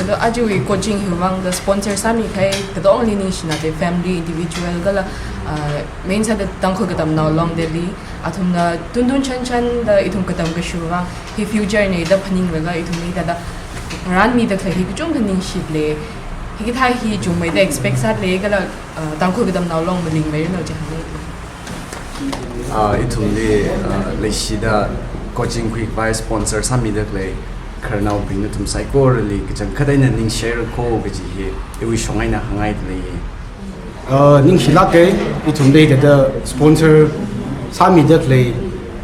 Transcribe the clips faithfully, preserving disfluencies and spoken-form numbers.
Aja coaching hiwui vang da sponsor sāmikahai katongli ningshina da, family, individual kala, uh, main sāda Tangkhul Katamnao Long Delhi, athumna tuntun shanshan da ithum katam kashiwui vang hi future na da phaninglaga ithumli da da ngaranmida khalei hi kachungkha ningshida lei. Hikathā hi chungmeida expect sāda lei kala, uh, Tangkhul Katamnao Long malingmeiranu chi hāngngai. Ah, ithumli, ah, leishida coaching khuikhavai sponsor sāmida khalei khararnaobing nathum saikorali kachangkhat eina ningshira ko kaji hi iwui shong eina hāngngaida lei. Ah, ningshilāka, ithumli da da sponsor sāmida khalei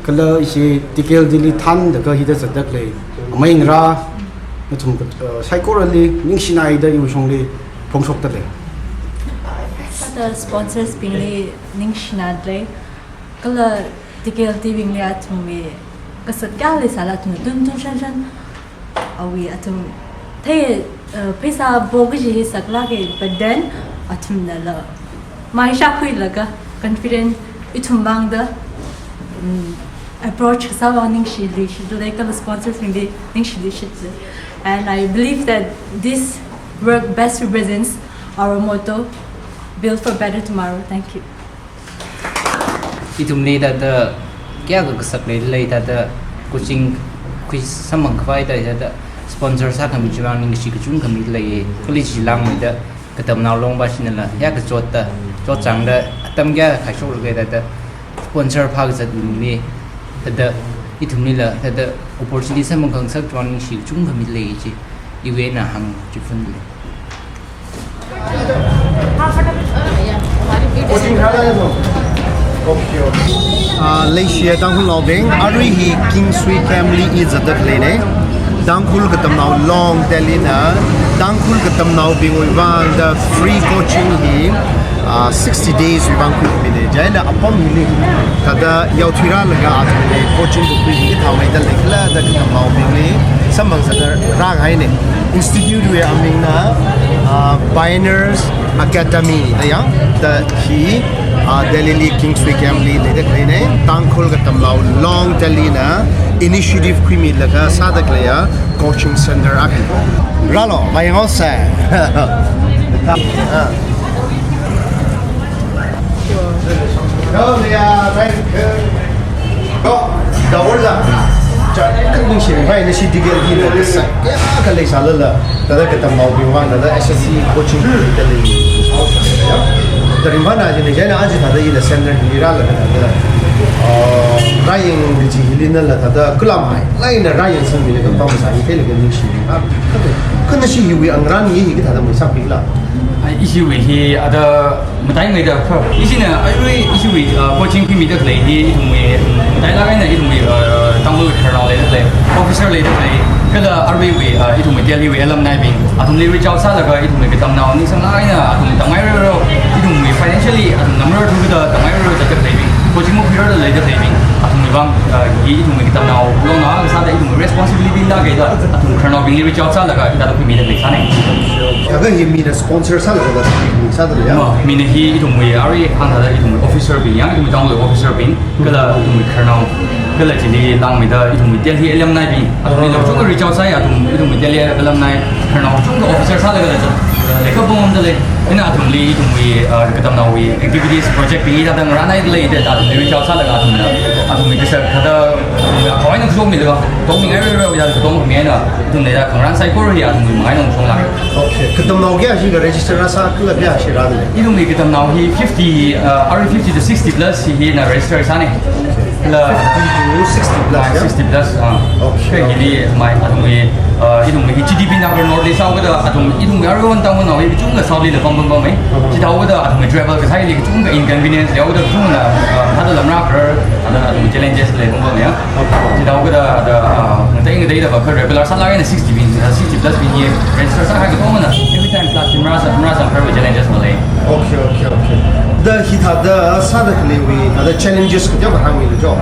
kala ishi T K L D li thānda kahida zatda khalei amei ngarā nathum, ah, saikorali ningshina da iwui shongli phongshokda lei. Sāda sponsors bingli ningshina da lei. Kala T K L D bingli athumwui kasat kayāli sāla athumna tuntun shanshan awui athum thei, uh, pheisā po kaji hi saklāka, but then athumnala mai shākhuilaga confident ithum vang da, mm, approach kasā vang ningshiluishitda lei kala sponsors bingli ningshiluishitda lei. And I believe that this work best represents our motto, build for better tomorrow. Thank you. Ithumli da da kayākha kasak leilala da da coaching khuisamphang khavai da da sponsor sākhami chiwui vang ningshi kachungkha mida lei. Kali chi langmeida Katamnao Long bashinala hiyākha chotda, chotchāngda atam kayākha khaishok laga da da sponsor phākazat ithumli da da ithumlila da da opportunity samphang khangasak chiwui vang ningshi kachungkha mida lei chi iwui eina hāngchiphun lei. Ah, leishiya Tangkhulnaobing, arui hi Kingsway Camp li i zatda khaleina. Tangkhul Katamnao Long Delhi na Tangkhul Katamnaobingwui vang da free coaching hi, ah, sixty days wui vang khuimina. Chieina apam hili thāda yaothuirālaga athumli coaching kakhui hi thāmeida leikhala da katamnaobingli samphang sāda rākahaina. Institute wui amingna, ah, Pioneers Academy da ya, da hi, ah, Delhi li Kingsway Camp li leida khaleina. Tangkhul Katamnao Long Delhi na initiative khuimilaga sāda khaleiya coaching center akhana. Rālu, vāyanghaosa. Ah. Go, Leah, thank you. Go. Dawarza. Cha, kan ningshi ringphāi nashi T K L D na kasak kayākha leisālala, thāda katamnaobing vang thāda S S C coaching da lei. Ya. Da ringphāna jina, chieina aja thāda ina center hili rālaga thāda, uh, rāyang kaji hili nala thāda khuilamhai, laina rāyangsanmida kampam sāi kailaga ningshi ringphā. Kha nashi hiwui ngarān hi hikathāda maisāpikhala? Ai, ishiwui hi ada mataimeida kha. Ishina arui ishiwui, uh, coaching khuimida khalei hi ithumwui, mm, matailāk eina ithumwui, uh, Tangkhul khararnao leida khalei, officer leida khalei, kala aruiwui, uh, ithumwui Delhi wui alumni bing, athumli reach out sālaga ithumwui katamnao ningsanglāk eina athum tamngairarao, ithumwui financially athum namrar thukida tamngairarao zatda khaleibing, coaching makhuirarda leida khaleibing, athumwui vang, uh, hi ithumwui katamnao longnao akha sāda ithumwui responsibility lāka da athum khararnaobingli reach out sālaga hithāda khuimida khalei sāna. Kha hi mina sponsor sālaga da sāda ya? Ma, mina hi ithumwui arui hāngda ithumwui officer bing ya, ithumwui Tangkhul officer bing, kala ithumwui khararnao, kala chili langmeida ithumwui Delhi alumni bing, athumli kachungkha reach out sāi, athum ithumwui Delhi alumni khararnao kachungkha officer sālaga da, leikapam da lei. Ina athumli ithumwui, uh, katamnaowui activities project bing hithāda ngarānhaida lei da athumli reach out sālaga athumna, athumwui kasak thāda, athumwui akhawui eina kashokmilaga, tongmingairarao ya katongmi eina, athumna da khangarān saikora hi athumwui manga eina shonglāka. Okay. Katamnao kayākha register rāsā kala kayākha rāda lei? Ithumwui katamnao hi fifty, uh, arui fifty to sixty plus hi hina register sāna. Kala fifty to sixty plus, ah, ya? Sixty plus, ah. Okay. Kha hili mai athumwui, uh, ithumwui hi G D P number North East haokada athum ithumwui aruihon Tangkhulnao hi kachungkha South lila pam pam pamma. Uh-huh. Chithāhaokada athumwui travel kasaili kachungkha inconvenience leihaokada kachungkhana, uh, thāda lamrā kharar, thāda athumwui challenges lei pam pamma ya. Chithāhaokada, da, ah, ngatei ngateida va kha regular sālāk eina sixty bing, ah, sixty plus bing hi register sākahai katongana every time class shimrā sā, shimrā sā khararwui challenges malei. Okay, okay, okay. Da hithāda sāda khaleiwui, thāda challenges kateokha hāngmilu jo.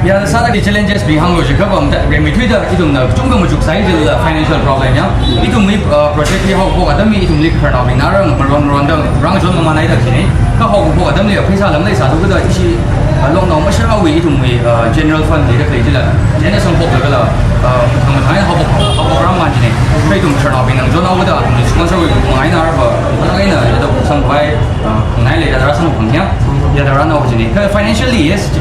Ya, sāda khalei challenges bing hānglu jiakha va, da, rimeithuida ithumna kachungkha machuk sāi jilala financial problem ya. Ithumwui, ah, project hi haophok atamli ithumli khararnaobingna rāngaron ronda rāngachon ngamānhaida kajina. Kha haophok atamli pheisā lam leisāthuda ishi, ah, longnao masharāwui ithumwui, ah, general fund leida khalei chila, chieina sangphok lagala, ah, mathang mathang eina haophok, haophok rāmān jina. Kha ithum khararnaobingna ngachon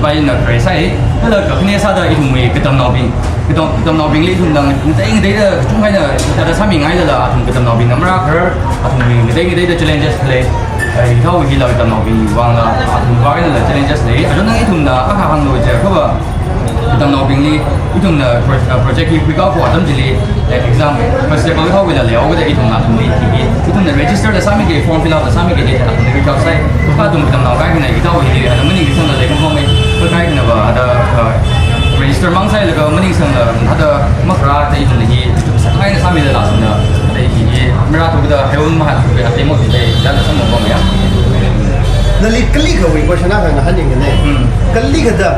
Paina khare sai, kala kakhane sāda ithumwui katamnaobing, katam, katamnaobingli ithumna ngatei ngateida kachungkha eina hithāda sāmingailala athum katamnaobingna marākhare, athumwui ngatei ngateida challenges lei, eh, hithāwui hila katamnaobing vangla athum vang einala challenges lei. Achon nang ithumna akha hānglu jiakha va, katamnaobingli ithumna pro-, uh, project hi khuikao kho atam chili, eh, exam, first step khuikao khuila leihaokida ithumna athumli hi, ithumna register la sāmiki, form fill up la sāmiki, athumli khuikao sai. Kha athum katamnao kaikhana hithāwui hili, ana maningsangla leikhuiphongmei. Kha kaikhana va, ada, uh, register mang sailaga maningsangla, ada makra da ithumna hi, ithum sākhangai eina sāmilala sāna, ada hi hi, marāthuda, heiwon mahatthuda, atei mok hi, da, da samphangphongya. Nali kalikhawui question akha ngahānningane. Hmm. Kalikhada,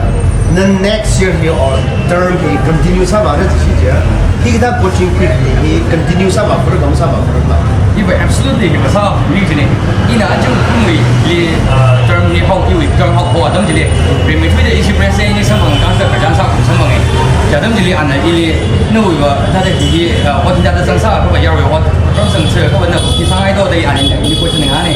na next year hi or term hi continue sāvāra jiakha, hikathā coaching khuikami hi continue sāvāra, kam sāvāra la? Iva absolutely hi kasā mi jine. Ina achung kumwui li, uh, term hi haoki wui, term haoki atam chili, rimeithuida ishi president ni samphang kashida kachāng sākhui samphange. Chi atam chili ana ili, nawui va, thāda hi hi, uh, ot hithāda zangsā, kha va yaruiwui ot, term sangsa, kha va na khi sāngai do da ana ili question ngahāne.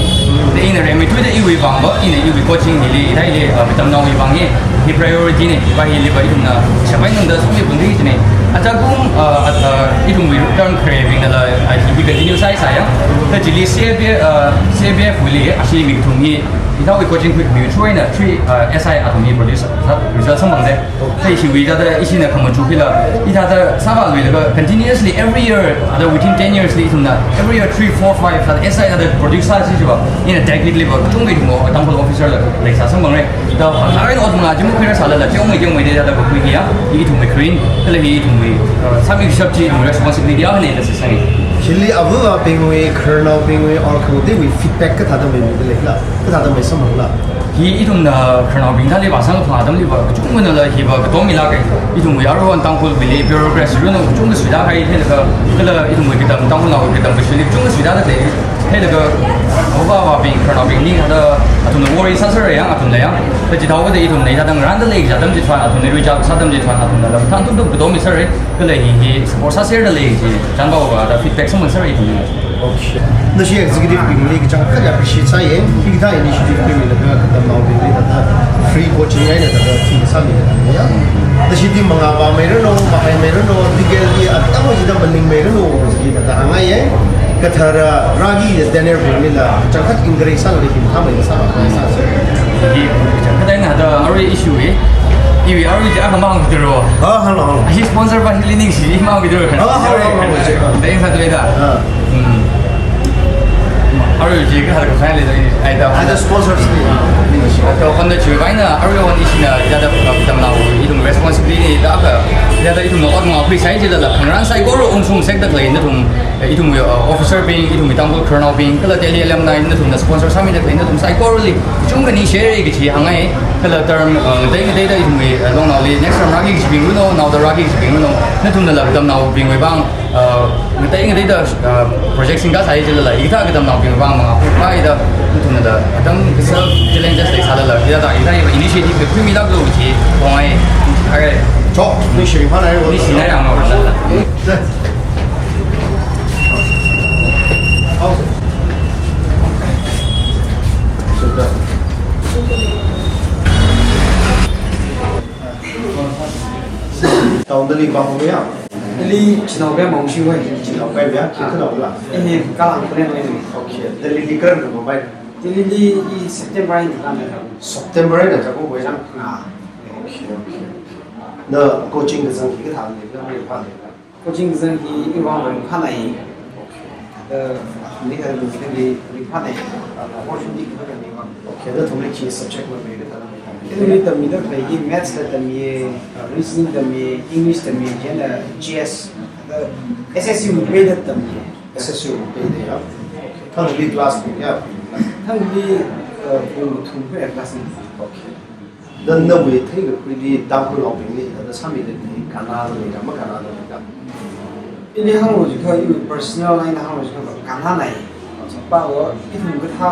Da ina rimeithuida iwui vang va, ina iwui coaching hili, ithāli, uh, katamnaowui vang hi, hi priority ne, va hili va ithumna shapai nungda sāmi pungri jine. Acha kum, uh, at, uh, ithumwui term kharebingnala, uh, hi continue sāi sāya. Da chili C A B, uh, C A B F wuili, ashi mi kathum hi, ithāwui coaching khuikami through eina three, uh, S I athum hi produce sā, result samphangde. Kha ishiwui thāda ishina khamachuk hila, hithāda sāvāluilaga continuously every year, ada within ten years li ithumna every year three, four, five, thāda S I thāda produce sāsi jiva, ina tactically va, kachungkha ithum Tangkhul officer la leisā samphangre. Da, hāngngarai ot manga chi makhuira sālala, chi ongmei, chi ongmei de thāda va khuiya, ithumwui green, kala hi ithumwui, uh, sāmi kashap chi ithum responsibility akhane da sāsange. Chili avāva̱bingwui, khararnaobingwui, or khangateibingwui feedback kathāda meimida leila, kathāda meisamphangla? Hi ithumna khararnaobing thāli vāsang phang atamli va, kachungkhanala hi va katom milāke. Ithumwui aruihon Tangkhulwuili bureaucracy runa kachungkha suida kahai theilaga, kala ithumwui katam Tangkhulnaowui katam kashili kachungkha suida da lei. Theilaga, avāva̱bing, khararnaobing ni hada athumna worry sāsera yang, athumla yang. Kha chithāhaoda ithumna hithāda ngarānda lei kaji atam chitharan, athumna reach out sā atam chitharan, athumnala thanthumthum katom misera. Kala hi hi support sāserda lei kaji chānpao va da feedback samphang sāra ithumna. Okay. Nashi executive bingli kachangkhat appreciate sāye, hikathā initiative khuimilaga katamnaobingli thāda free coaching eina thāda free sāmida ya. Nashi team mangā vāmeiranu, vāhaimeiranu, detail li atam chida malingmeiranu, kaji thāda hāngngaiye. Kathara rāki Daniel binglila kachangkhat encourage sālaga hi mathāmeida sāvā sāsa. Hi kachangkhat eina thāda arui issue e. Iwui arui chi akha mahāngdero. Ah, hānglu, hānglu. Hi sponsor va hili ningshi mahāngdero. Ah, hānglu, hānglu, hānglu. Da ina sāthuida. Ah. Hmm. Arui chi kathā kathā leida, ai da. Ai da sponsors ni. Ningshi. Da khonda chiwui vang eina, aruihon ishina, thāda, uh, katamnao, ithum responsibility da ka, thāda ithumna ot manga khuisai jilala, khangarān saikora ungshung sekda khalei nathum, eh, ithumwui, uh, officer bing, ithumwui Tangkhul khararnaobing, kala Delhi alumni, nathumna sponsor sāmida khalei nathum saikorali, kachungkha ningshire kaji hāngngai, kala term, uh, ngatei ngateida ithumwui, uh, longnaoli, next term rāki kajibing runo, naoda rāki kajibing runo, nathumnala katamnaobingwui vang, uh, ngatei ngateida, uh, project singkasai jilala, hikathā katamnaobing vang manga khuipaida, nathumnala atam kasā challenges leisālala, hithāda, hithāda initiative khuimilāklu kaji, pongai, ai. Chok, ningshi phanai, ningshi nai yang, lala. Town dali ba ho ya? Dali chinao ba mong shi wai. Chinao ba ya, khi khanao la? Eh, kalang kule no ni. Okay, dali li kar no bai. Dali li i September in kan. September in ta ko wai lang. Ah. Okay, okay. Na coaching kazang khi kathā ni, na mai pa ni. Coaching kazang hi iwui vang ringphānai. Thāda, ni ka ringphānai, ringphānai. Opportunity kathā ni vang. Okay, nathumli khi subject mei kathā? Ithumli tammida khalei hi maths la tammiye, reasoning tammiye, English tammiye, chieina G S. Thāda S S C wui peida tammiye. S S C wui peida ya. Thangli class pung ya? Thangli, uh, pung thum pe class ni. Okay. Then nawui theikakhuili Tangkhulnaobingli hithāda sāmida hi kannada leira, makannada leira? Ili hānglu jiakha, iwui personal line hānglu jiakha kannanai. Chipāva ithum kathā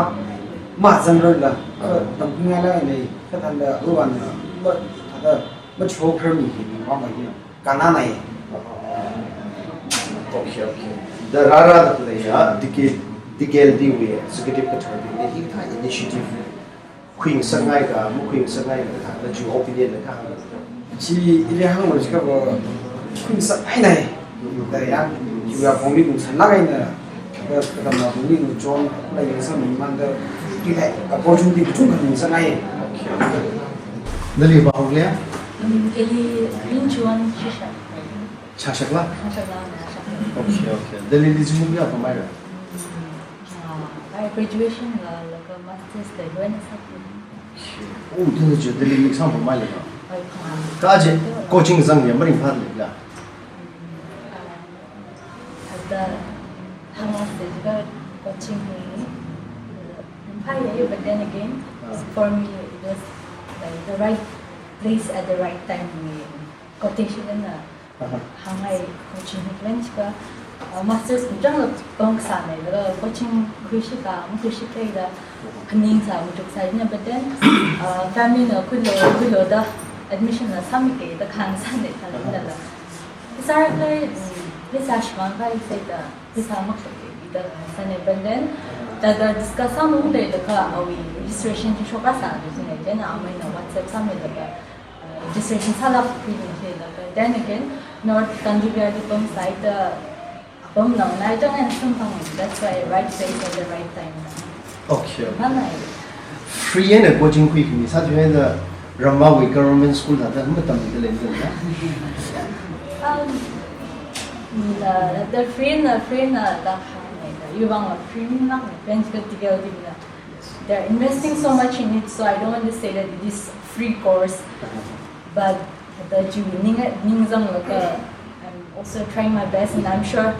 mazanrarla, kha tamkhuingailāk eina, kha thāda aruiva ma, thāda machukharmi hi ni vāmei hi kannanai. Okay, okay. Da rārāda khaleiya, D K, D K L D wui executive katharbingli hithā initiative Khuingasakngai ka, makhuingasakngai ka, na chiwui opinion na kahāng. Chi ili hānglo jiakha va khuingasakngainai. Da ya, chiwui apongli nungsālāk eina, va katamnao apongli ngachon, la yangsang mi manda, ki hai, opportunity kachungkha ngasakngai. Nali va hong le? Mm, ili Rinchuan Shisha. Shashakla? Shashakla, shashakla. Okay, okay. Delhili zingkum kayā pamhaira? Mm, ah, I graduation la, laga masters la join sāki. Oh, thāda chi Delhili exam pamhaira? Ai, pamhai. Kaje, coaching zangya maringphālala? Mm, ah, thāda hāngsa jiakha coaching hi, uh, ringphāya, but then again, ah, for me, it was, like, the right place at the right time. Quotation na, aha, hāngngai coaching hi plan jiakha, uh, masters chang la pamsānai, laga coaching khuishi ka, makhuishi khala, phaningsā, matuksā jina, but then, uh, family na khuilo, khuilo da admission la sāmiki da kahāng sānai, khala da la. Pheisā khalei, mm, pheisā shimān khalei sāda, pheisā makhuiki da sānai, but then, thāda discuss sāmida laga awui registration chi shokrāsā da jinai, then amaina WhatsApp sāmilaga, uh, registration sālākki jilaga. Then again, North Kandivali pamsāda, apam naonai chang eina samphang, that's why right place at the right time. Okay. Manai. Free eina coaching khuikhami sāthuida Ramvāwui government school thāda matamda leida lei. Um, mm, uh, the free na, free na da hāngngai da. Iwui vang la free maningmana, friends ka tigal di na. They're investing so much in it, so I don't want to say that it is free course. But the ju ning, ningzanglaga, I'm also trying my best, and I'm sure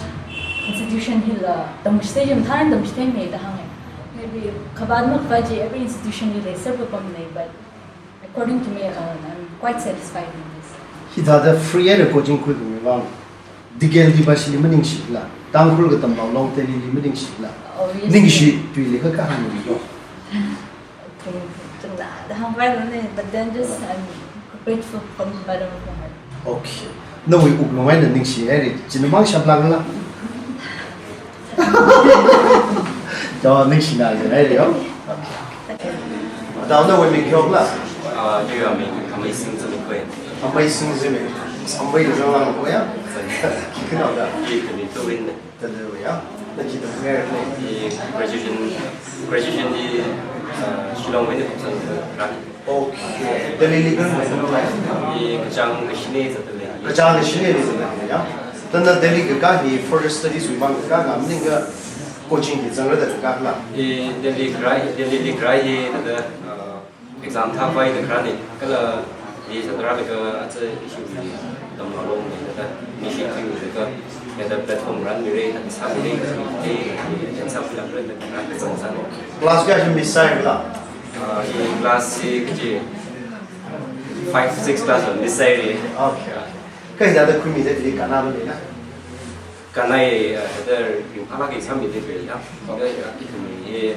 institution hila tamchithei jim tharan tamchitheimida hāngngai. Maybe khavat makhavāt chi every institution hila separate pamlei, but according to me alone, I'm quite satisfied with this. Hithāda free eina coaching khuikhami vang, Delhili pāshili maningshila, Tangkhul katamnao Long Delhili maningshila. Obviously. Ningshi tuili ka kahāng ni lo. Tung, tungna, da hāngvai lo ne, but then just I'm grateful from the bottom of my heart. Okay. Nawui wuklung eina ningshihaira, china mang shaplākla. To ningshina jihaira yo. Okay. Adao nawui ming khi hokla? Ah, iwui ming Amazing Zimik khuiya. Amazing Zimik. Sambai da zanglang khuiya? Zang. Khi khanao da? Khi khani tu win. Thāda ya, na khi tamkhuihaira? I graduation, graduation di, uh, Shillong wui eina kupsang rāi. Okay. Delhili kar mai na mai? I kachāng kashini zatdalei. Kachāng kashini zatdalei ya. Thāda Delhi kakā hi further studies wui vang kakā maningakha coaching hi zangra da kakāla? I Delhi karai, Delhili karai hi thāda, uh, exam thākhavai da karāna, kala hi sāda rālaga aja ishiwui katamnao Long na thāda initiative laga, thāda platform rāmira, thāda sāmira, hi, hi, hi, sāphalākra da karā kazang sāna. Class kayākha miss sāhaira? Ah, hi class hi kaji five, six class la miss sāhaira. Okay. Kha hithāda khuimida hi kannada leila? Kannai, ah, thāda ringphālāk eina sāmida leila. Kha, ah, ithum hi,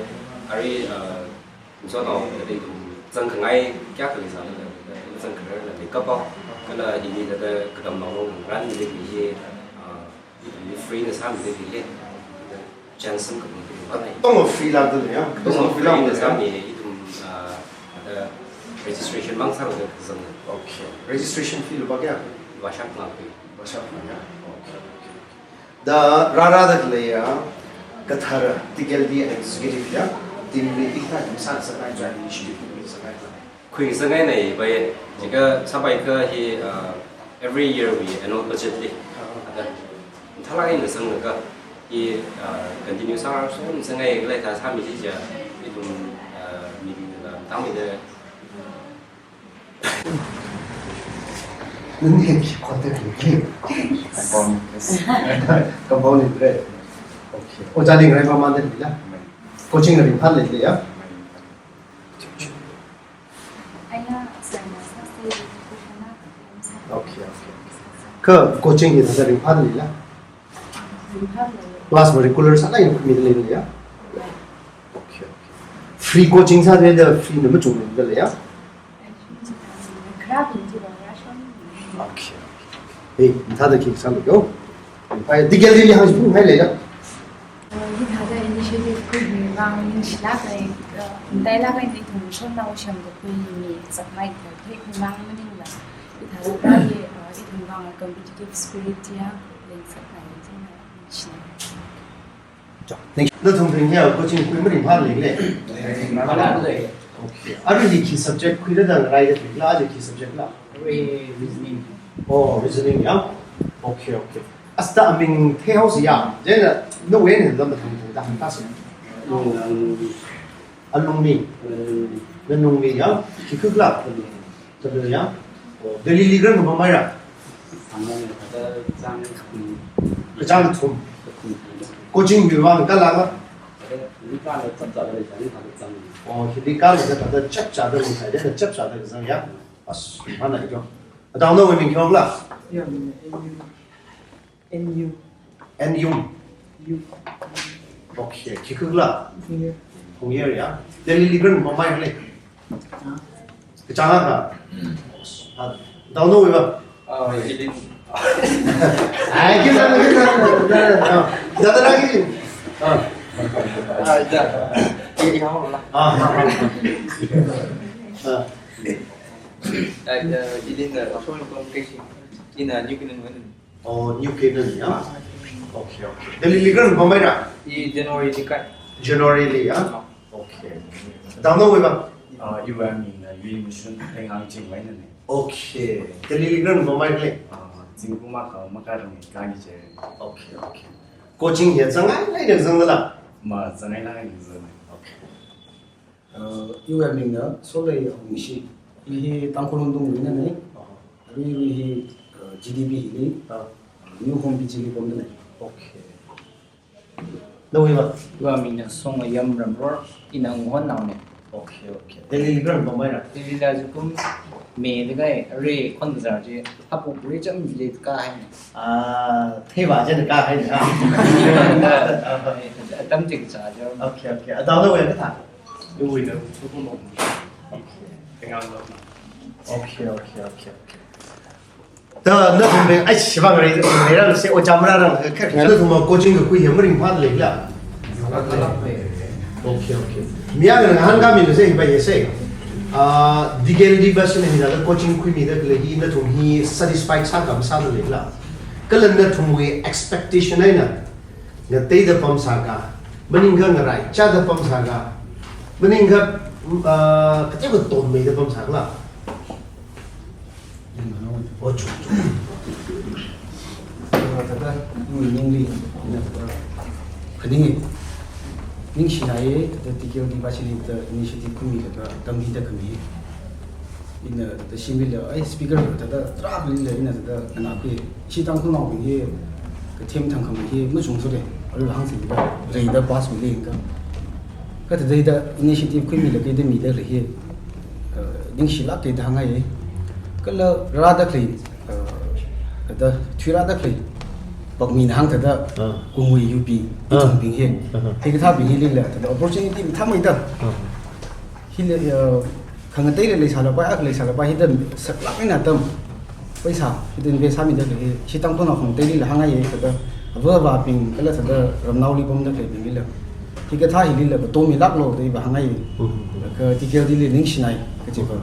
ari, ah, Ngasotnao thāda ithum zangkhangai kayākha leisālala, zangkhararla leikapa, kala hili thāda katamnao Long rānmida hi, ah, hi free na sāmida hi, chance samkaphang hi vānai. Tongva free lākda lei ya? Tongva free lākda lei ya? Tongva free na sāmi, ithum, ah, thāda registration mang sālaga kazang. Okay. Registration fee lupā kayā? Lupā shāknga khui. Lupā shāknga ya? Okay. Da rārada khaleiya, kathara, T K L D executive ya, team li hithāda sāngasakngai, joint initiative li sāngasakngai. Khuingasakngainai bai, jiakha sāpaiakha hi, uh, every year wui annual budget li. Ah. Thāda, mathālāk eina sanglaga, hi, uh, continue sāngasak ngasakngai kala thāda sāmi chiakha, ithum, uh, mibingla, tangmida, Nani contact li. Compound interest. Compound interest. Okay. Ojāli ngarai mamānda leila? Coaching ringphālala ya? Okay, okay. Kha coaching hi thāda ringphālala? Class va regular sālāk eina khuimida leila ya? Okay, okay. Free coaching sāda, free na machungda leila ya? Okay. Hey, mathāda khi sālu yo. Pai, T K L D li hāngchiphunghai leila? Hithāda initiative khuimi vang ningshilāk eina, Matailāk eina ithum shonao shemkakhui mi zakmai thei, theikhuimang maningla, ithāda rāli, uh, ithumwui vang competitive spirit ya lengsakngai china shin. Nathum ringya coaching khui maringphālei le. Okay. Arui hi khi subject khuida ngaraida khuila, arui khi subject la. Reasoning. Oh, reasoning ya. Okay, okay. Asta aming theihaosa ya. Chieina nawui eina lam mathang thangda hāngtāsa. Alungmi. Nalungmi ya. Khi khuikhala? Talu ya. Oh, Delhi li khararpam maira? Kachāng kathum. Coaching wui vang kala la? Oh, hili kala da chapchāda lunghaida, chapchāda kazang ya. As, mana ito. Adao nawui ming khi hong la? Ya, ming N U. N U. N U. U. Okay, khi khuikhala? Hong Yer. Hong Yer ya. Delhi li khararpam maira le. Kachāng akha. Adao nawui va? Ah, Eden. Ai, kisa, kisa. Zada lagi. Ah. Ah, ja. Eden hong la. Ah, ah, ah. Ah. Ah, Eden, uh, Social Communication. In, uh, New Canaan. Oh, New Canaan ya. Okay, okay. Delhi li khararpam maira? I January li kai. January li ya. Ah. Okay. Adao nawui va? Ah, iwui ming na Yui Mission Lengangching wui einana. Okay. Delhi li khararpam maira le? Ah, zingkum akha makharang kani je. Okay, okay. Coaching hi zangngailāk eina zangda la? Ma, zangngailāk eina zang. Okay. Uh, iwui ming na Solei Awungshi. I hi Tangkhul Lungdung wui einana. Oh. Arui, arui hi, uh, G D B hili, uh, New Home P G li pamda lei. Okay. Nawui va? Iwui ming na Songayam Ramror, ina Wunghon naona. Okay, okay. Delhi li khararpam maira? Delhi la zingkum May li kai, arui khon bazar chi, hapu puri cham li kahaina. Ah, theiva chieina kahaina. Atam chikcha jo. Okay, okay. Adao nawui kathā? Iwui na Tukum Awungshi. Okay. Tengang lo. Okay, okay, okay, okay. Da nathum bing, ai, shibang rei, rei rang se, o jam rang rang, ka, ka, nathum coaching kakhui hi maringphālei la? Okay, okay. Mi akhana ngahānkāmi la se, hi pa ye se. Ah, D K L D va sina hina la coaching khuimida khalei hi nathum hi satisfied sāka masāda lei la? Kala nathumwui expectation eina ngateida pamsāka, maningakha ngaraichāda pamsāka, maningakha, ah, kateokha tonmeida pamsāka la? Oh, chuk, chuk. Thāda, iwui ningli, ina thāda, khaning, ningshinai, thāda D K L D va chili thāda initiative khuimi thāda, tamhida khami. Ina thāda shimli la, ai speaker thāda, tarākha lila, ina thāda, nganākhui. Ishi Tangkhulnaobing hi, kathem thangkhamei hi, machung sure, alu hāngsi la, reida pass mi lei ka. Kathāda da initiative khuimilaga da mida lei hi, uh, ningshilāka da hāngngai. Kala rāda khalei, uh, da thuirāda khalei, pakmi na hāng thāda, ah, kungwui U P, ah, ithumbing hi. Ah. Hikathābing hili la, thāda opportunity mathāmeida. Ah. Hili, uh, khangateili leisālapai, akha leisālapai, hithāda saklāk eina atam. Paisa, hithāda invest sāmida khalei hi, ishi Tangkhulnao khangateili la hāngngai, thāda, avāva̱bing, kala thāda, ramnaoli pamda khaleibingli la. Hikathā hili la, katomilāklo, da iva hāngngai. Mhm. Kha D K L D li ningshinai, kaji va.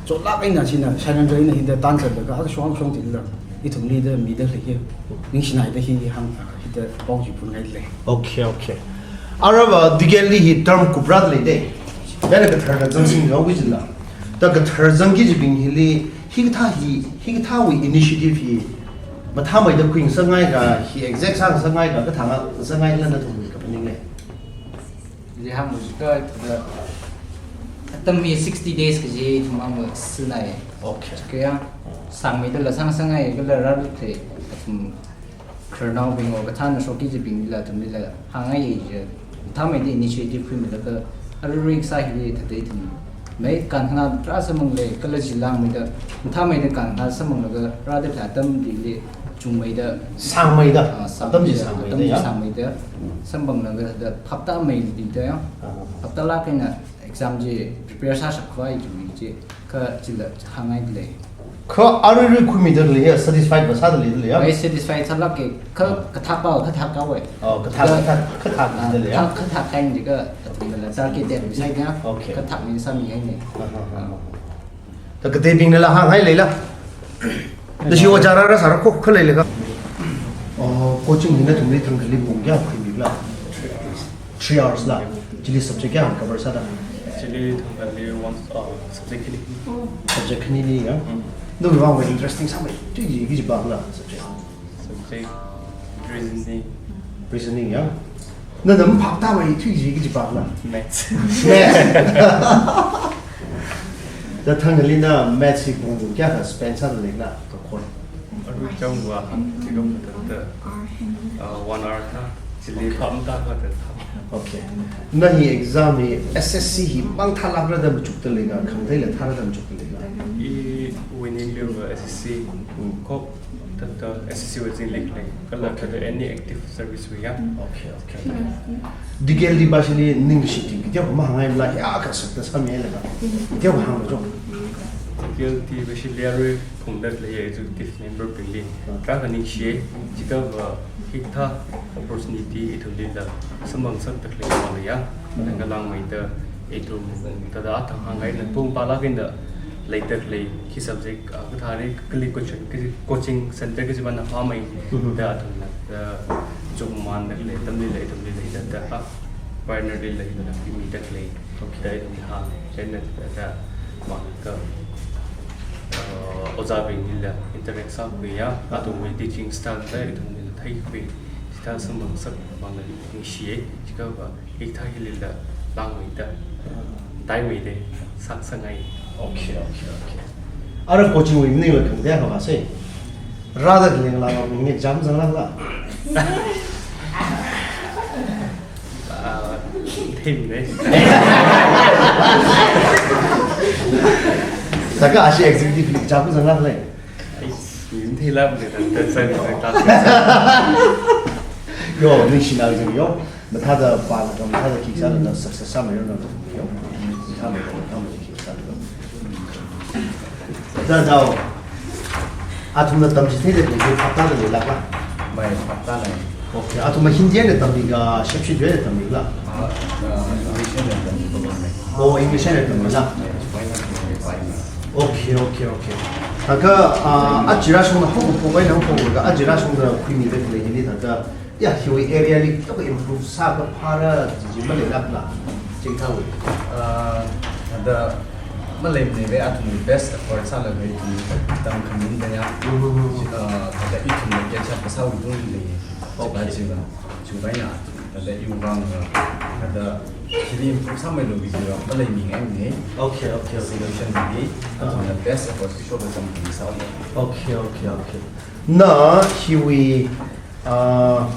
Chotlāk eina shina, shairan eina hithāda tanzatlaga, akha shong, akha shong chili la, ithumli da mida khalei hi. Ningshinai da hi, hi hāng, hithāda pao chi phunngai lei. Okay, okay. Aruiva D K L D hi term kuprāda lei de. Yana kathar na zangsingnao kajila. Da kathar zangki kajibing hili, hikathā hi, hikathāwui initiative hi, mathāmeida khuingasakngaika, hi exact sāngasakngaika, kathāngasakngaila nathumwui kaphaning lei. Ji hānglu jiakha, da, atam hi sixty days kaji ithum hānglu sinai. Okay. Kaya, sāngmeida la sāngasakngai, kala rālu thei, athum khararnaobing o kathāna shokki kajibingli la, athumli la, hāngngai ji, mathāmeida initiative khuimilaga, arui kasā hili thāda ithum. Mai kankhana tarā samphang lei, kala jilāngmeida, mathāmeida kankhana samphanglaga, rāda khalei atamli chungmeida. Sāngmeida. Ah, atam chi sāngmeida, atam chi ya? Sāngmeida. Samphanglaga thāda hapta meili da ya. Ah. Hapta lāk eina exam chi prepare sāshap khavai chungmei chi, kha chila hāngngai lei. Kha aruirui khuimida leiya, satisfied va sāda leida leiya? Ai, satisfied sālāka, kha, kathak pao, kathak kawai. Oh, kathak, kathak, kathak da leiya? Thak, kathak kahaina jiakha, athumnala target target sāya. Okay. Kathak eina sāmihaina. Ah, ah, ah, ah. Da kateibingnala hānghai leila. Nashi ojā rāra sāra kho khalei leikha. Oh, coaching hi nathumli thangkhali pung kayā khuimila? Three hours la. Chili subject kayā cover sāda? Chili thangkhali one, uh, subject khani. Subject khanili ya? Mm. Nawui vang va interesting sāmeithui kaji pāla subject? Subject reasoning. Reasoning ya? Nana maphaptāmeithui kaji pāla? Maths. Maths. Da thangkhali na maths hi pung kayākha spend sāda leila, kakhon? Aruichang va hāngchiakha mathāda, uh, one hour thā, chili phap matākha thā. Okay. Na hi exam hi S S C hi mang thālākra da machukda leila, khangateila thāra da machukda leila? Iwui ningliva S S C, mm, kho, thāda S S C wui zingli khalei, kala, okay, thāda any active service wui ya. Okay, okay. Detail li bashili ningshi ti, kateokha mahāngngaimala, ya kasakta sāmilaga. Kateokha hānglu jo. Detail ti bashili arui phungda khalei executive member bingli, ah, kha ningshi, jiakha va hikathā opportunity ithumlila samphang ngasakda khalei vang ya. Mm. Thangkha langmeida ithum thāda athang hāngngaina pung pālāk eina leida khalei khi subject, ah, kathāli kali coaching, kali coaching center kaji mana phāmei, mhm, da athumna, da chukmamānda khalei atamlila ithumli leida, da, ah, pioneer lila hithāda khuimida khalei. Okay. Da ithumli hāng, chieina da, da, mangka, uh, ojābinglila interact sākhuiya, athumwui teaching style da ithumlila theikhui, chithā samphang ngasak vangla ningshiya, jiakha va hikathā hilila langmeida, taimeida, sāngasakngai. Okay, okay, okay. Ara coaching wui maningla khangatei akha vāsa. Rāda khalei ngalāva ming exam zanglākla? Ah, thim ne. Thākha ashi executive li exam zanglākla? Ai, mi matheilāk ne, thāda sāni class. Yo, ningshina jing yo. Mathāda pālaga, mathāda khi sālaga success sāmeiranu yo. Mathāmeida, mathāmeida khi sālaga. Da dao. Athumna tamchitheida khalei hi phaptāda leilākla? Mai, phaptā lei. Okay, athumna Hindi eina tammiga, Shepshi eina tammila? Ah, ah, English eina tammi. Oh, English eina tammila? Mai, mai, mai, mai. Okay, okay, okay. Thākha, ah, aja rāshungda haokaphok eina haophokga, aja rāshungda khuimida khalei hili thākha, ya, hiwui area li kateokha improve sākaphāra kaji maleilākla, Chingthawui? Ah, thāda maleimana, athumwui best effort sālaga ithum tamkhamin da ya. Mm-hmm. Ah, thāda ithumna catch up kasāwui tungli. Okay. Chiva, chiva, chiva ya, thāda iwui vang, ah, thāda chili improve sāmeilu kajiva maleimana. Okay, okay, okay. Solution li, ah, athumna best effort kashoda tamkhamin sāya. Okay, okay, okay. Na hiwui, ah,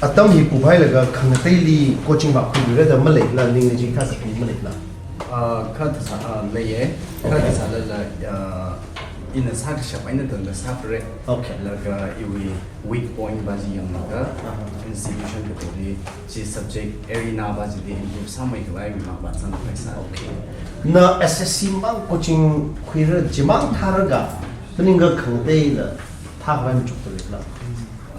atam hi kuphailaga khangateili coaching vākhuibira da maleila, ningli chithā kapi maleila? Ah, kha thāsā, ah, leiya. Kha, okay, thāsālala, ah, ina sākashap eina tangda sāphara. Okay. Laga iwui weak point va chi yanglaga, aha, institution kateili chi subject area va chili improve sāmeikhavai wui vang vāzangkhavai sā. Okay. Na S S C mang coaching khuira, chimang thālaga, maningakha khangateila thākhavai machukda leila?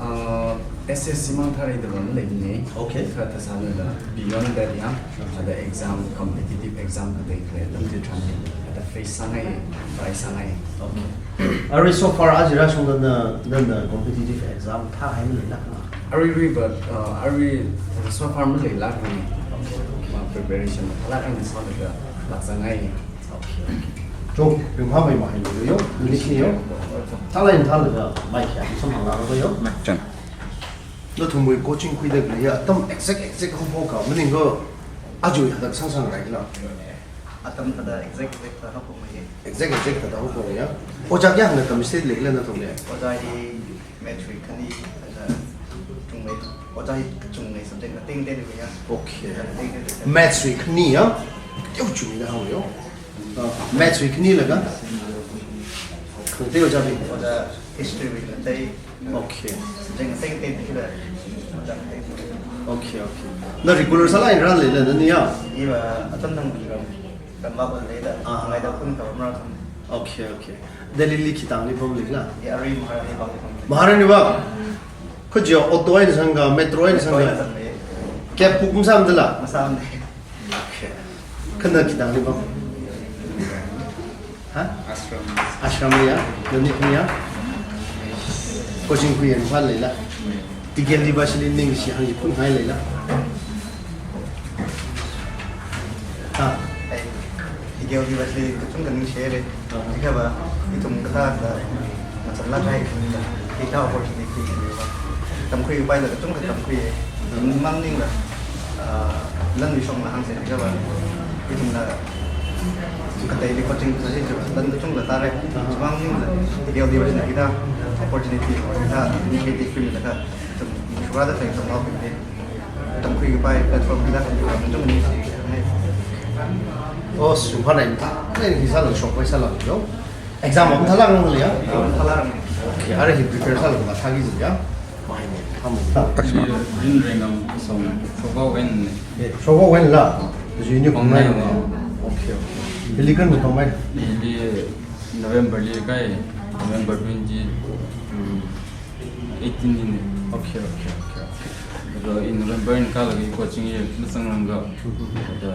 Ah, S S C mang thāra da vang leimana. Okay. Kha thāsālala beyond that ya, other exam, competitive exam kateili, atam chitharan, thāda face sāngai, try sāngai. Okay. Arui so far aja rāshungda na, na, na competitive exam thāhai maleilākla? Aruirui va, uh, arui so far maleilākla. Okay. Ma preparation thalāk eina sālaga lāksāngai. Okay, okay. Chong, ringphāmei mahailu yo, ningli yo. Thālai thālaga mai kayā samphang ngarok yo. Chang. Nathumwui coaching khuida khalei atam exact exact haophok kha, maningakha aja thāda sāsāngarai khala? Atam thāda exact exact thāda haophokmei. Exact exact thāda haophok ya. Ojā kayāna tamchithei leila nathumli? Ojā hi maths wui khani, thāda chungmei, ojā hi chungmei subject na tengteng leiya. Okay. Tengteng lei. Maths wui khani ya? Teo chungmeida hao yo. Ah, maths wui khani laga? Khangatei ojābing? Ojā history wui khangatei. Okay. Subject tengteng leila. Ojā tengteng. Okay, okay. Na regular sālāk eina rāleila nani ya? Iva atam tangda ram, ram mavāleila. Ah. Ngaida phun kha mara kham. Okay, okay. Delhi li khi tangli pamlikhala? Ya, arui Maharani bang li pamli. Maharani bang? Khujiya auto eina zanga, metro eina zanga? Metro eina zanga. Cab book masāmdala? Masāmde. Okay. Kha na khi tangli pam? Ha? Ashram. Ashram ya? Nani khuya? Coaching khuiya Imphal leila? T K L D bashili ningshi hāngki phunghai leila? Ha? Ai, T K L D bashili kachungkha ningshi haira. Jiakha va, ithum kathāda, machanla kai khanila, hithā opportunity khanila. Tamkhuipaila kachungkha tamkhui. Mang ningla, ah, lan wui shongla hāngsa jiakha va, ithumla, kateili coaching sāsi jiakha va, lan kachungla tāra. Mang ningla, T K L D bashina hithā opportunity, hithā initiative khuimilaga, ithum shukrada thei ithum lau khuimi. Tamkhuipai platform hithā khuimi, ithum ningshi. Oh, sumphana imta, na hithāla shokpai sāla lo. Exam mathālākra leiya? Mathālākra. Okay, ara hi prepare sālaga mathāki jiya? Mai ne, tham. Ili Rinrengam Song, Shokvao Wen. Eh, Shokvao Wen la? Junior Pongmai. Pongmai wa. Okay, okay. Ili khanuithotmei? Ili November li kai, November twenty, mm, eighteen li ne. Okay, okay, okay, okay. Thāda in November in kalaga i coaching i mazangranga. Thāda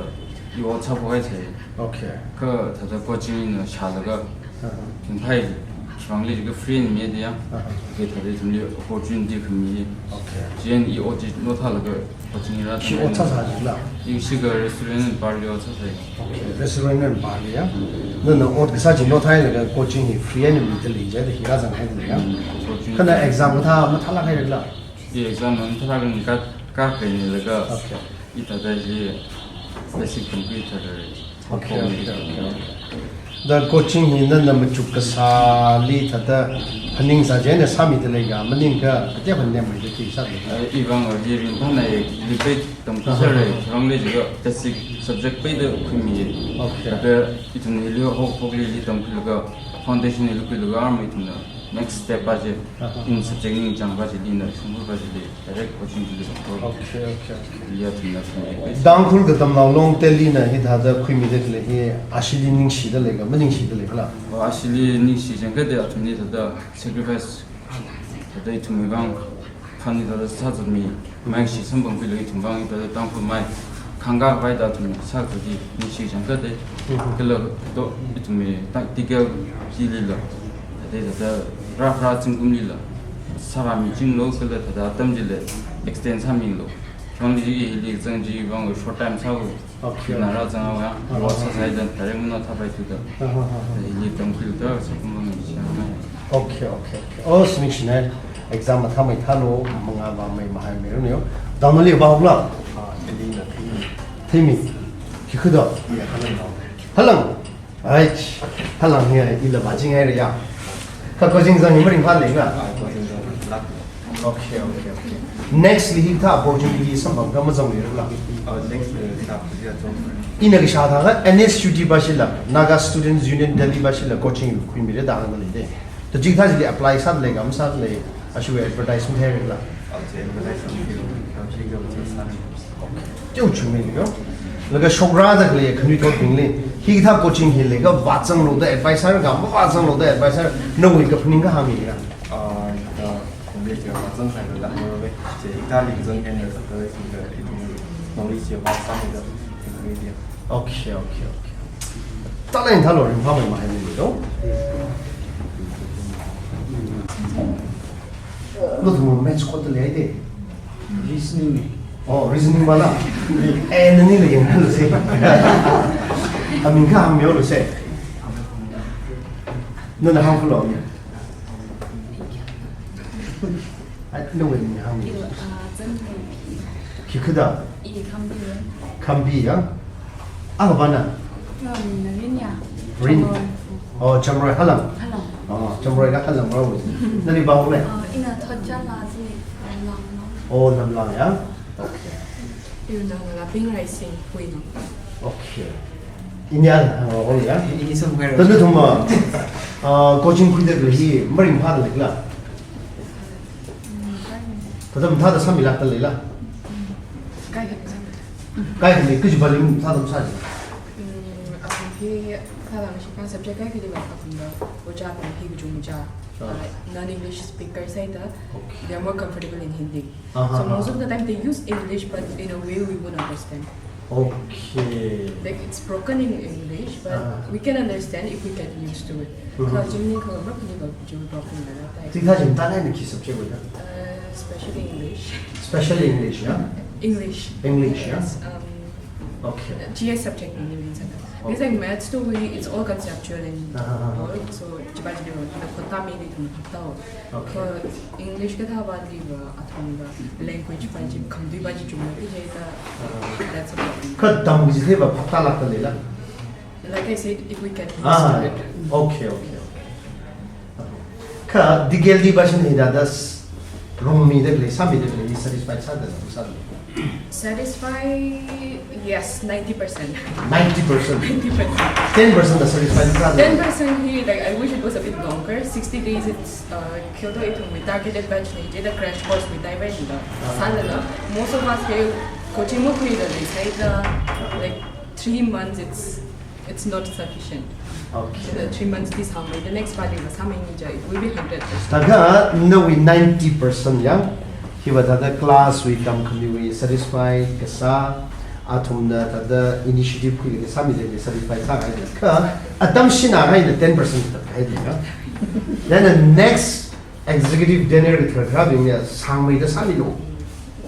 i ot sāphokhai sai. Okay. Kha thāda coaching ina shālaga, uh-huh, ithum phai, shivangli jiakha free eina mida ya. Uh-huh. Kha thāda ithumli opportunity khami. Okay. Chieina i ot chi nothālaga coaching rāda. Khi ot sāsā jila? I shiga restaurant and bar li ot sāsai. Okay, restaurant and bar li ya? Nana ot kasā chi nothālaga coaching hi free eina mida lei jida hi rāzanghaida lei ya? Mm, opportunity. Kha na exam kathā mathālāk hairala? I exam mathālāk ni ka, ka kai ni laga. Okay. I thāda hi basic computer. Okay, okay, okay, okay. Da coaching hi nana machuk kasāli thāda phaningsā chieina sāmida leiga, maningakha kateokha nemmeida khi sāda lei? Eh, ivang hi ringphānai, ili pei tamkhui sāra, uh-huh, shivangli jiakha basic subject peida khuimi. Okay. Thāda ithum hili hok, hokli ili tamkhuilaga, foundation ili khuilaga, arui ithumna next step pa chi, uh-huh, in subject ningchāngpa chili na, shongfa pa chili. Direct coaching chili. Okay, okay, okay. Iya, tumna tumna. Tangkhul katamnao long Delhi na hithāda khuimida khalei hi ashili ningshida leiga, maningshida leikhala? Oh, ashili ningshi changkha de athumli thāda sacrifice, thāda ithumwui vang, khani thāda sāzatmi, maishi samphangkhuilaga ithumwui vang, thāda Tangkhulmai, khangkā vai da athumna sākhui ningshi changkha de, mhm, kala to ithumwui ta T K L D lila, thāda thāda rāra zingkumlila, sārāmi chinglo kala thāda atam chila extend sāmilo. Shongli ili zang chivang short time sāwo. Okay. Na rāzang haowa, ah, rot sāsai dan, tare muna thapai thuda. Ah, ah, ah, ah. Ili tamkhuida, sākumang ni siya. Okay, okay, okay. Oh, siningshinai. Exam mathāmeithalo, mangā vāmei mahaimeiranu yo. Dangmali vāhaola? Ah, ili na theimi. Theimi. Khikhuda? Iya, Halang. Halang. Ai, Halang hi ila vāching haira ya. Kha coaching zang hi maringphālei nga? Ah, coaching zang lāk. Okay, okay, okay. Next li hikathā opportunity samphang kha mazangluirala? Ah, next li hikathā opportunity zang. Ina kashā thākha N S U D bashila, Naga Students Union Delhi bashila coaching khuimira da hāngda lei de. To chikathā chili apply sāda lei kha masāda lei, ashiwui advertisement hairala? Ah, chi advertisement hi, ah, chi kha chi sāra. Okay. Teo chungmei yo. Laga shokra da khalei khanuithotbingli, hikathā coaching hi leiakha vāzanglu da advice sāra kha, mavāzanglu da advice sāra, nawui kaphaning kahāng hi ya? Ah, da, kongbe chi vāzang haira da, mavāve, chi hikathāli kazang eina da, da, da, da, knowledge chi vāzang da, da, da. Okay, okay, okay. Talent thālo ringphāmei mahaimei lo. Lo thum maths khuida lei de. Reasoning ni. Oh, reasoning bala. Eh, nani lo yang lo se. Aming kahāng myo lo se. Nana hāngkhuilo. Ai, nawui ming hāngmi. I, ah, Zanmi. Khikhuda? I Khambi. Khambi ya? Akhavana? Um, Rin ya. Rin. Chamroi. Oh, Chamroi Halang. Halang. Oh, Chamroi ka Halang rau. Nani vāhaole? Ah, ina Thotchan la si Lamlang. Oh, Lamlang ya? Okay. Iwui ming la Bingreising Huinung. Okay. Inya, oh, ya. Ini semua. Tanda thuma, ah, coaching khuida khalei hi maringphāda leikhala? Thāda mathāda sāmilākda leila? Kaikhali sāmi. Kaikhali, kaji pali mathāda masāji? Mm, athum hi Kala ngashipa subject kaikhaliva akhumda ojā pāng hi kachungkha, Oh. uh, non-English speaker sāhaida, Okay. they're more comfortable in Hindi. Uh-huh. So most of the time they use English, but in a way we won't understand. Okay. Like, it's broken in English, but uh-huh. we can understand if we get used to it. Mm-hmm. Kha chingni kha mrak ni ba jiu broken na ta. Chithā jim ta nai na khi subject wui na? Uh, especially English. Especially English, yeah? English. English, yeah? Yes, um, Okay. G S subject ni ni sa. It's like maths to we, it's all conceptual and uh-huh. all. So chipa chipa na kota mi ni thum thap tao. Okay. But English kathā va di va athum va language va ji khamdui va ji chungna ki jai ta. Uh-huh. That's a problem. Kha dam ji the va phap ta lak ta le la. Like I said, if we get used to it. Ah, okay, okay, okay. Kha DKLD va shin hithāda s-, rungmida khalei, sāmida khalei, satisfied sāda, sāda? Satisfied, yes, ninety percent. Ninety percent? Ninety percent. Ten percent da satisfied sāda? Ten percent hi, like, I wish it was a bit longer. Sixty days, it's, uh, kyoto ithumwui targeted batch na, the crash course wui diver na. Ah. Sālala, most of us ke coaching makhuida lei, sāhaida, like, three months, it's It's not sufficient. Okay. So the three months this how the next part is how many ja, it will be hundred percent. Thākha nawui ninety percent ya, hiva thāda class wui tamkhamiwui satisfied kasā, athumna thāda initiative khuilaga sāmida khalei satisfied sāhaida. Kha atam shina haida ten percent thāda haida ya. Then the next executive dinner kathar katharbingna sāngmeida sāmilu.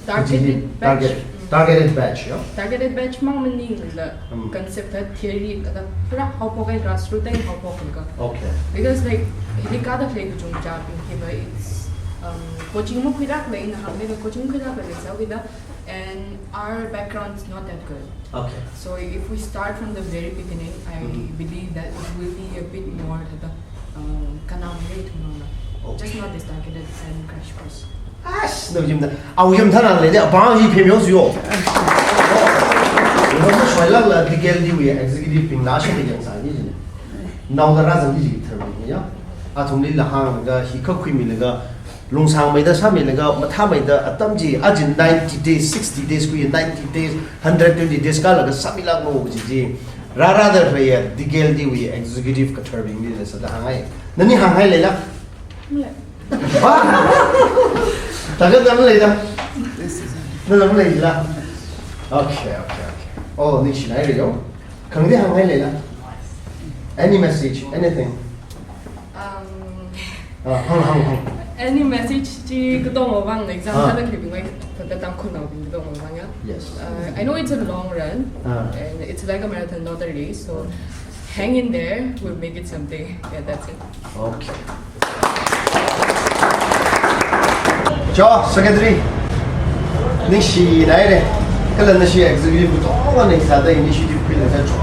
Targeted batch. Target, targeted batch, yeah? Targeted batch mang maningla, hmm, concept ha theory kada pura haophok hai grassroot hai haophok ka. Okay. Because, like, hili kada khalei kachungkha bing hiva, it's, um, coaching makhuilak lei, ina hāngda coaching makhuilak lei, so with that, and our background is not that good. Okay. So if we start from the very beginning, I mm-hmm. believe that it will be a bit more the, um, kannao mei thumna. Okay. Just not this targeted and crash course. Ash, no yum da. Au yum thana le, apāng hi phem yo yo. Lo mo shoi la la DKLD wui executive bing la shi yang sa ni. Naoda rāzang ni thar ni ya. Athumli la hānglaga, hi kha khuimilaga, lungsāngmeida sāmilaga, mathāmeida atam chi, aja ninety days, sixty days khui, ninety days, hundred twenty days kalaga sāmilaklu chi chi. Rārada khalei DKLD wui executive katharbingli la sāda hānghai. Nani hānghai leila? Malei. Ba? Thākha dam leila? Na dam leila? Okay, okay, okay. Oh, ningshinaira yo. Khangatei hānghai leila? Any message, anything? Um, ah, hāng, hāng, hāng. Any message chi katongawui vang, exam ah. Thāda khalei bingwui, thāda Tangkhulnaobing katongawui vang ya? Yes. Uh, I know it's a long run, ah. And it's like a marathon, not a race. So hang in there, we'll make it someday. Yeah, that's it. Okay. Cho, secretary. Ningshinaira. Kala nashi executive katonga na sāda initiative khuilaga cho.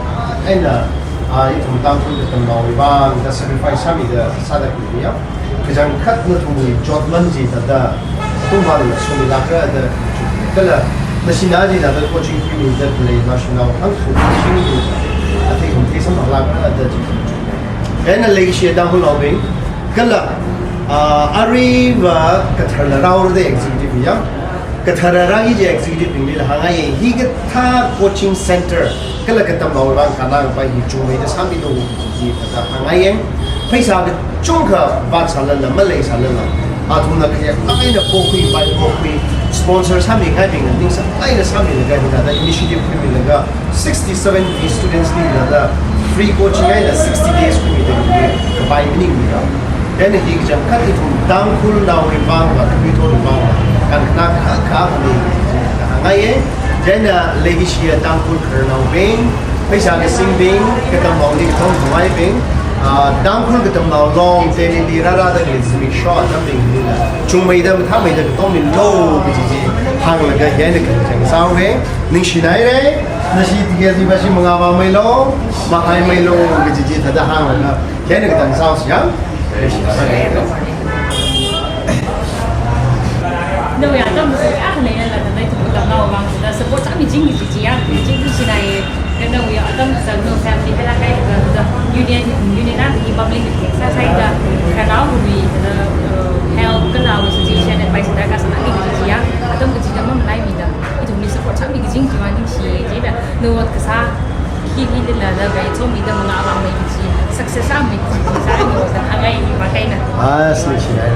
Eina, ah, ithum Tangkhul katamnaowui vang da sacrifice sāmida sāda khuiya. Kachangkhat nathumwui jotman chi thāda tumban sumilakra da. Kala nashina chi thāda coaching khuimida khalei naoshinao hāngthu shing athei kum thei samphanglaga da chi. Eina leishiya Tangkhulnaobing, kala, ah, aruiva katharla rāra da executive ya. Katharla rāki kaji executive bingli la hānghai, hikathā coaching center, kala katamnaowui vang kannao pa hi chungmeida sāmilu chi chi thāda hānghai. Pheisā kachungkha vātsālala, maleisālala. Athumna khayāknao eina pokhui, pai pokhui, sponsor sāmingaibingna ningsā eina sāmilaga, hithāda initiative khuimilaga, sixty-seven students li thāda free coaching eina sixty days khuimida kapai maningmana. Then hi kachangkhat ithum Tangkhulnaowui vangva, kami thotwui vangva, kankhana kha kha ni hānghai. Then, uh, leishiya Tangkhul khararnaobing, pheisā kasingbing, katamnaoli kathong thongaibing, ah, Tangkhul katamnao long tenili rārada khalei zimiksho atamli chungmeida mathāmeida katommilu kaji chi hānglaga hieina kachang sāhaowa. Ningshinaira, nashi tiga ziba shi mangā vāmeilu, mahaimeilo kaji chi thāda hānglaga hieina kachang sāhaosa ya. Nawui atam sāya khalei la, la, la, ithum katamnao vang da support sāmiching kaji chi ya, ningshinai. Kha nawui atam sā, nawui family kala kaikha, the union, union na hi public sā sāda, khararnaowui, the, uh, help kala awui suggestion, advice da kasā kaji chi ya, atam kaji da mamalaimida, ithumli support sāmiching kaji vang ningshi jida, nawui kasā, khi khi lila da, bai chomida mangā vāmei Lastly,